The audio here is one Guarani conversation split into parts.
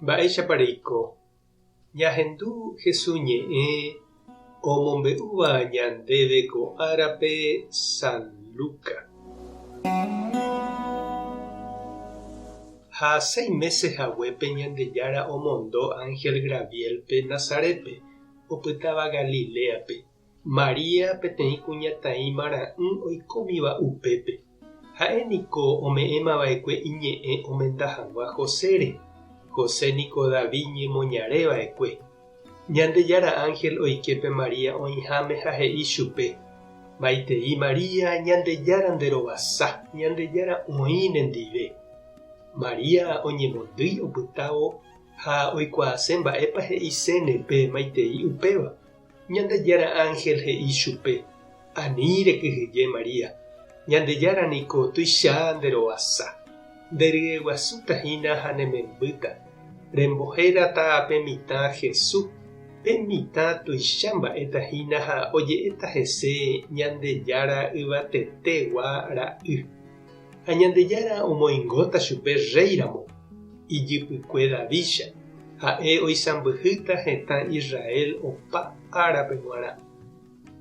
Mba'éichapa reiko? Ñahendu Jesús ñe'ẽ omombe'úva ñandéve ko árape San Lucas. Ha seis mése haguépe Ñandejára omondo ánhel Graviélpe Nazarétpe, opytáva Galiléape. María peteĩ kuñataĩ marã'ỹ oikómiva upépe. Ha'e niko ome'ẽmava'ekue iñe'ẽ omenda hag̃ua Josére. José niko David ñemoñare va'ekue. Ñandejára ánhel oike pe María oĩháme ha he'i chupe, Maitei María, Ñandejára nde rovasa, Ñandejára oĩ nendive. María oñemondýi opytávo ha oikuaase mba'épa he'iséne pe maitei upéva. Ñandejára ánhel he'i chupe, Ani rekyhyje María, Ñandejára niko tuicha nde rovasa. Nde ryeguasúta hína ha ne membýta. Rembohérata pe mitã Jesús. Pe mitã tuicha mba'éta hína ha oje'éta hese Ñandejára Yvatetegua Ra'y. Ha Ñandejára omoingóta chupe rréiramo, ijypykue Davídcha, ha'e oisãmbyhýta hetã Israel opa árape g̃uarã.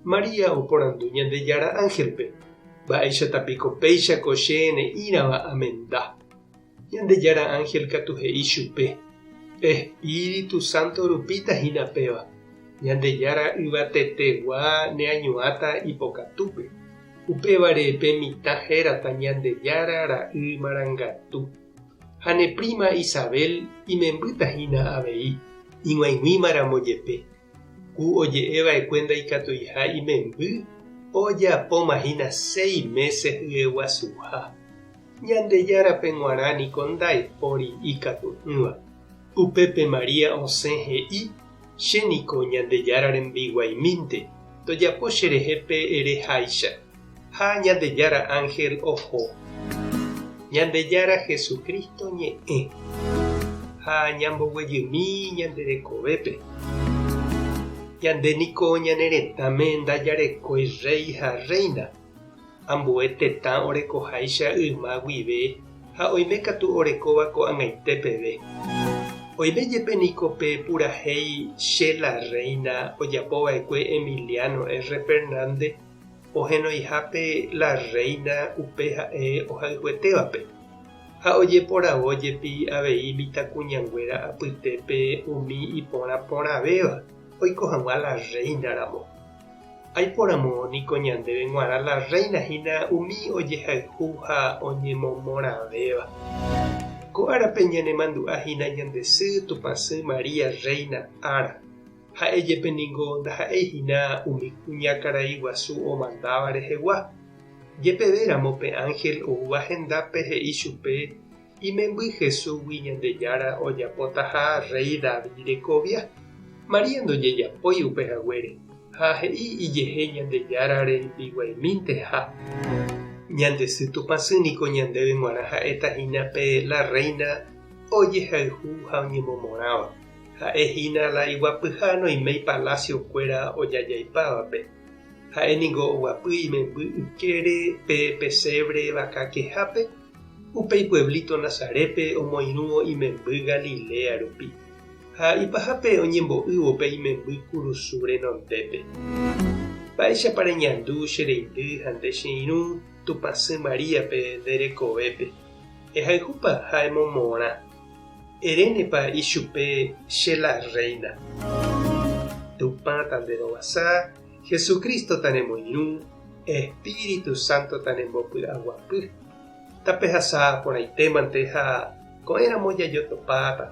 María oporandu Ñandejára ánhelpe, Mba'éichata piko péicha ko che ne'ĩrava amenda? Ñandejára ánhel katu he'i chupe, Espíritu Santo rupíta hína péva, Ñandejára Yvatetegua neañuãta ipokatúpe. Upévare pe mitã hérata Ñandejára Ra'y Marangatu. Ha ne príma Isabel imembýta hína avei, ig̃uaig̃uíma ramo jepe. Ku oje'e va'ekue ndaikatuiha imemby, ojapóma hína séi mése hyeguasuha. Ñandejárape g̃uarã niko ndaipóri ikatu'ỹva. Upépe María osẽ he'i, Che niko Ñandejára rembiguaimínte, tojapo cherehe pe ere háicha. Ha Ñandejára ánhel oho. Ñandejára Jesucristo ñe'ẽ. Ha ñamboguejymi ñande rekovépe. Ñande niko ñane retãme ndajarekói rréi ha rréina. Ambue tetã orekoháicha yma guive ha oime katu orekóva ko'ag̃aite peve. Oime jepe niko pe purahéi Che la Reina ojapova'ekue Emiliano R. Fernández ohenoihápe la Reina upe ha'e ohayhuetévape. Ha ojeporavo jepi avei mitãkuñanguéra apytépe umi iporã porãvéva oiko hag̃ua la Reina ramo. Aipóramo niko ñandéve g̃uarã la rréina hína umi ojehayhu ha oñemomorãvéva. Ko árape ñanemandu'a hína ñande sy Tupãsy María Rréina ára. Ha'e jepe ningo ndaha'éi hína umi kuñakarai guasu omandáva rehegua. Jepevéramo pe ánhel oúva hendápe he'i chupe Imemby Jesúsgui Ñandejára ojapotaha rréi David rekovia. María ndojejapói upe haguére, ha he'i ijehe Ñandejára rembiguaiminteha. Ñande sy Tupãsy niko ñandéve g̃uarã ha'éta hína pe la rréina ojehayhu ha oñemomorãva. Ha'e hína la iguapyha noiméi palacio kuéra ojajaipávape. Ha'e ningo oguapy imemby ykére pe pesebre vaka kehápe, Upéi pueblito Nazarépe omoirũvo imemby Galilea rupi, ha ipahápe oñembo'ývo pe imemby kurusu renondépe. Mba'éichapa reñandu che reindy ha nde che irũ Tupãsy Maríape nde rekovépe? Ehayhúpa ha emomorã? Erénepa ichupe che la Reina? Tupã tanderovasa, Jesucristo tanemoirũ, Espíritu Santo tanembopy'aguapy. Tapehasa porãitémante ha ko'ẽramo jajotopáta.